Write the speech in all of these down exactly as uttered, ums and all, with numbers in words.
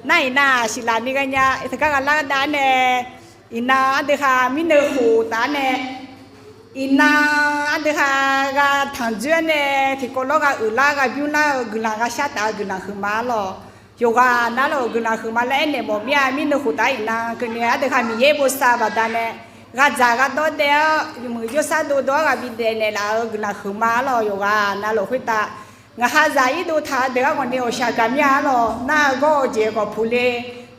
Nar iqnan-aq siqlaq ni ghaenya teugar ghaq lar dav-ar nae, iqnan ardeuv khaq mirneuq khof taf-ar nae, iqnan ardeuv khaq gha tanqdzoer-ar nae tiqkawv lawr gha uiqlar gha bymr lar-eu guiqlanq gha shar taf-eu guiqlanq huiqma-ar lawq. Yawqghaq nar lawq guiqlanq huiqma laer aernaeq mawf mir-a. Mirneuq khof taf-ar iqnan keuvni ardeuv khaq Miqyaer bosav baqdanae gha dzaq gha dawr daev-awr yawmuiq jawrsar dovdov-awr gha bidaef naeqlaf-eu guiqlanq huiqma-ar lawq. Yawqghaq nar lawq khoertav ngaq ha zaq irdov taq-eu deuq-anr ghawqni awqshaq gaq mir-a-ar lawq. Nar-eu gawr-eu jeq khawf puq le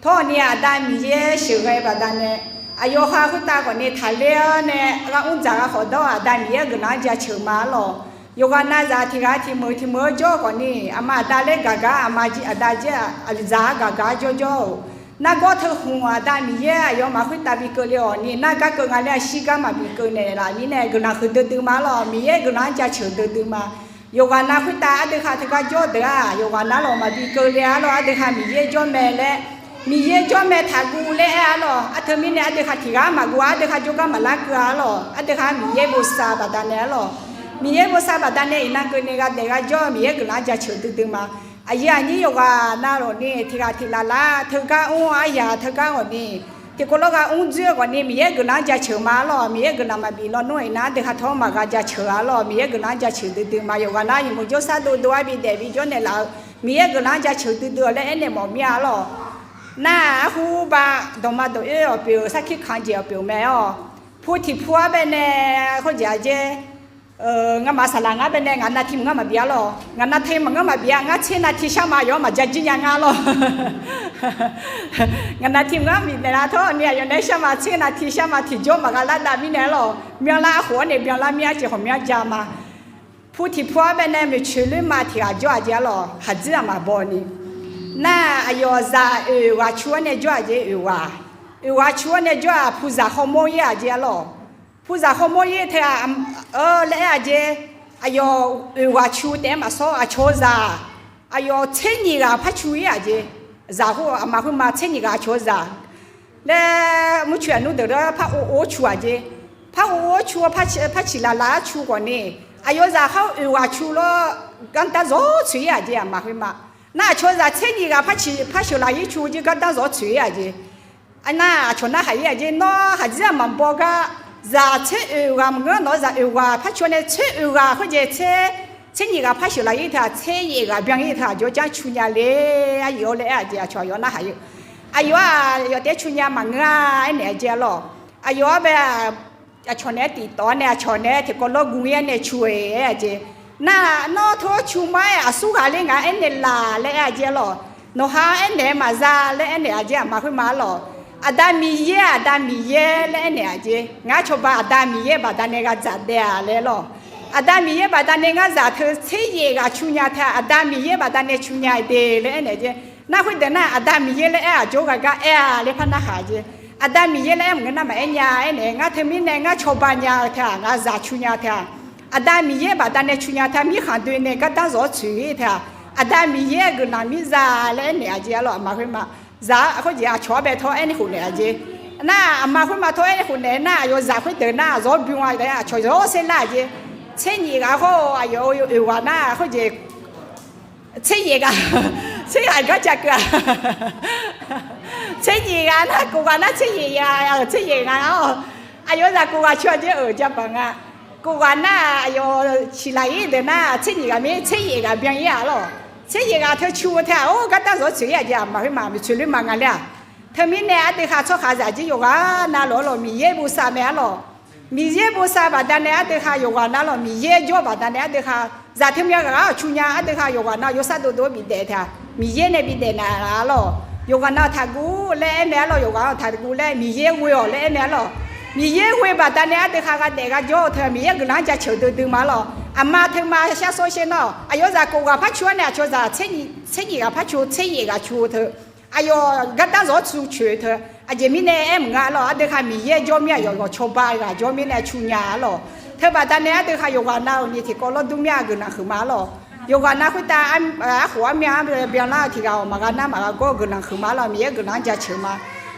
tawr-awq ni Aqda Miqyaer sheuqghae baqdanae, aqyawf ha khoertav khawfni taqler-awr nae gha mr dzaq gha khawf dawr-eu Aqda Miqyaer-euq guiqlanq-anr jaceuq ma-ar lawq. Yawqghaq nav zaq tiq ghaq tiq meuq tiq meuq-anr jawr-eu khawfni aqma aqda laer gaq gar aqma aqda jir aqzaq-anr gaq gar jawrjawr-euq nargawr teu khmq Aqda Miqyaer aqyawfmaf khoertav bi keuvle-awq ni nar gar keuv nga laer-a shir gar maqbi keuv naeqlaf mirnae guiqlanq huiqdui dui ma-ar lawq. Miqyaer guiqlanq-anr jaceuq duidui ma. Yawqghaq nav khoertav ardeuv khaq teugar jawr deuq-aq yawqghaq nar lawq maqbi keuvle-ar lawq. Ardeuv khaq Miqyaer jawr mae laer, Miqyaer jawr mae taqguv laer aer-ar lawq. Arteu mirnae ardeuv khaq tiq ghaq maqguv-a. Ardeuv khaq jawrgar maqlar keuv-a-ar lawq. Ardeuv khaq Miqyaer bosav baqdanae-ar lawq. Miqyaer bosav baqdanae iqnan keuvni gha daef gha jawr-eu Miqyaer guiqlanq-anr jaceuq duidui ma. Aqyuif aqnyir yawqghaq nav lawq ni tiq ghaq tiq laf lar teugar mr-awr aryaq teugar ghawqni tiqkawv lawr gha mr dzoer-eu khawfni Miqyaer guiqlanq-anr jaceuq ma-ar lawq. Miqyaer guiqlanq maqbif lawnmr iqnan ardeuv khaq tawr maqgha jaceuq-a lawq. Miqyaer guiqlanq-anr jaceuq duidui ma. Yawqghaq nar yawmuiq jawrsar dovdov-awr bidaef bijawr naeqlaf-eu Miqyaer guiqlanq-anr jaceuq duidui-awq laer aernaeq mawf mir-a-ar lawq. Nar-aq arhu ba dawqma dawq oer-awq pyeuf-eu sarkir kanq jeq-awq pyeuf mae-awq. Pu tiq pu-ar baenae khoerjeq-aq jer, ngamaf saqlaq ngar baenae ngaq nav tiq mq ngar maqbif-ar lawq. Ngaq nav tiq mq ngar maqbif-a. Ngar tser nav tiq shar ma yawf-anr maqja jir nya ngar lawq. Ngaq nav tiq mq ngar bifnaeq lar tawr ni aqyawf naeq-aer shar ma tser nav tiq shar ma tiqjawr maqgha lar dav mirnae-ar lawq. Myanlar arkhof-anr nae byanlar mir-a jeq khawf myanr ja ma. Pu tiq pu-ar baenae maeqtsoeq loer ma tiq ghaq jawr-aq jer-ar lawq. Haqdzir aqmaf baw ni nar-aq aqyawf zaq oeq ghaq cu-ar nae jawr-aq jer oeq ghaq. Oeq ghaq cu-ar nae jawr-aq puzaq khawr mawr-ir-aq jer-ar lawq. Puzaq khawr mawr-ir teu-aq, laer aer-aq jer, aqyawf oeq ghaq cu taef-aer maqsawr aqcawq-eu zaq aqyawf tser nyiq ghaq par cu-ir-aq jer. Zaq khoer aqma khoerma tser nyiq ghaq aqcawq-eu zaq laer murcoeq aqnmr deuq lar par ov ov-awr cu-aq jer. Par ov ov-awr cu par ciq laf laf-ar cu khawfni aqyawf zaq khar oeq ghaq cu lawr, gardanr zawr tsoeq-ir-aq jer aqma khoerma. Nar aqcawq-eu zaq tser nyiq ghaq par ciq par sheuq laf-ir cu jer gardanr zawr tsoeq-ir-aq jer. Nar aqcawq narhaq-ir-aq jer nawr haqdzir aqmaf baw gar zaq tser oeq ghaq maqngeur nawq-eu zaq oeq ghaq par cu-awr nae tser oeq ghaq khoerjeq tser tser nyiq ghaq par sheuq laf-ir teu-aq tser yaef ghaq byan-ir teu-aq jawrjanr cu nya le. Aqyawf laer aer-aq jeq aqcawq aqyawf narhaq-ir. Aqyawf-aq yawf taef-aer cu nya maqngeur-a aernaeq-a jer-ar lawq. Aqyawf-anr bae aqcawq naeq-aer tiqtawf-ar nae aqcawq naeq-aer tiqkawv lawr gu-ir-ar nae cu-eu aer-aq jeq. Nar nawr teu-awr cu ma-aer aqsur ghaq ler ngaq-anr aernaeq laf laer aer-aq jer-ar lawq. Nawqha-anr aernaeq-eu maqza laer aernaeq-aq jer aqma khoerma-ar lawq. Aqda Miqyaer-aq Aqda Miqyaer laer aernaeq-aq jer. Ngar cawba Aqda Miqyaer baqdanae gha dzaq daef-a laer lawq. Aqda Miqyaer baqdanae ngar zaq teu tser yaef ghaq cu nya teu-aq Aqda Miqyaer baqdanae cu nya de laer aernaeq jer. Nar khoerdeuq nar Aqda Miqyaer laer aer-aq jawr ghaq gar aer-a laer par narhaq jer. Aqda Miqyaer laer aer maqngeur nar maqaer nya aernaeq ngar teumirnae ngar cawba nya-eu teu-aq ngar zaq cu nya teu-aq Aqda Miqyaer baqdanae cu nya teu-aq mirkhanq doe nae gardanr zawq-awr tsoeq-ir teu-aq Aqda Miqyaer-euq guiqlanq mir za laer aernaeq-aq jer-ar lawq aqma khoerma. Zaq khoerjeq aqcawq-anr bae tawr aernaeq khofnaeq-aq jer. Nar aqma khoerma tawr aernaeq khofnaeq nar aqyawf zaq khoerdeuq nar zawr bym-a laer aqcawq zawr ser lar-aq jer. Tser nyiq ghaq khoer aqyawf oeq ghaq nar khoerjeq tser yaef ghaq tser ghaq gar caq keuv-a. Tser nyiq ghaq nar kof ghaq nar tser yaef ghaq-euq tser yaef ghaq-awr aqyawf zaq kof ghaq cu-a jer-euq jabaq nga. Kof ghaq nar aqyawf ciqlaq-ir deuq nar tser nyiq ghaq mir tser yaef ghaq byan-ir-aq lawq. Tser yaef ghaq teu cu-eu teu-aq or gardanr zawq-awr tsoeq-ir-aq jeq aqma khoerma maeqtsoeq loer ma nga ler-aq. Teumirnae ardeuv khaq tsawrhaqzaq jir yawqghaq nav lawq-ar lawq Miqyaer bosav mae-ar lawq. Miqyaer bosav baqdanae ardeuv khaq yawqghaq nav lawq Miqyaer jawr baqdanae ardeuv khaq zaq teu myav ghaq-awr cu nya ardeuv khaq yawqghaq nav yawsar dovdov-awr bidaef teu-aq Miqyaer nae bidaef naq-a lawq. Yawqghaq nav taqguv laer aer mae-ar lawq. Yawqghaq nav taqguv laer Miqyaer ghoe-awq laer aer mae-ar lawq. Miqyaer ghoe baqdanae ardeuv khaq gha daef gha jawr-eu teu-aq Miqyaer guiqlanq-anr jaceuq duidui ma lawq. Aqma teu ma shar sawr sher nar aqyawf zaq kof ghaq par cu-awr nae aqcawq zaq tser nyiq ghaq par cu tser yaef ghaq cu-eu teu aqyawf gardanr zawq-awr cu coeq teu. Aqjeq mirnae aer maqnga lawq ardeuv khaq Miqyaer jawr mir-aq yawqyawq cawba ghaq jawr mirnae cu nya-ar lawq. Teu baqdanae ardeuv khaq yawqghaq nav-euq ni tiqkawv lawr dur mir-a guiqlanq huiqma-ar lawq. Yawqghaq nav khoertav arkhof armyav-anr byanlar-eu tiq ghaq-awq maqgha nar maqgha gawr-eu guiqlanq huiqma-ar lawq Miqyaer guiqlanq-anr jaceuq ma.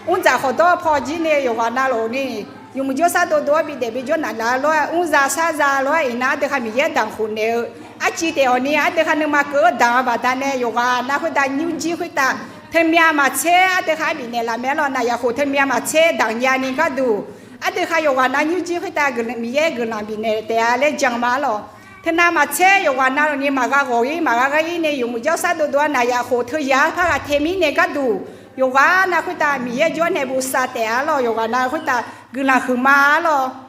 Mr dzaq khawqdawr paw jir ni yawqghaq nav lawq ni yawmuiq jawrsar dovdov-awr bidaef bijawr naq laf-eu lof-aer mr za sar za lof-aer iqnan ardeuv khaq Miqyaer danq khofnaeq-eu arciv taef-awq ni ardeuv khaq nuima keuv-eu danq-eu baqdanae yawqghaq nav khoertav nymrjir khoertav Teumyav maqtser ardui khar bifnaeq laf mae arlawq. Naqyaf khof teumyav maqtser daqnya ni gharduq, ardui khar yawqghaq nav nymrjir khoertav guiqlanq, Miqyaer guiqlanq bifnaeq taef-a laer jan ma arlawq. Teunav maqtser yawqghaq navluf ni maqgha ghawq-ir maqgha ghar-ir nae yawmuiq jawrsar dovdov-a naqyaf khof teuya par ghaq tae mirnae gharduq, yawqghaq nav khoertav Miqyaer jawrnae bosav taef-a arlawq. Yawqghaq nav khoertav guiqlanq huiqma arlawq.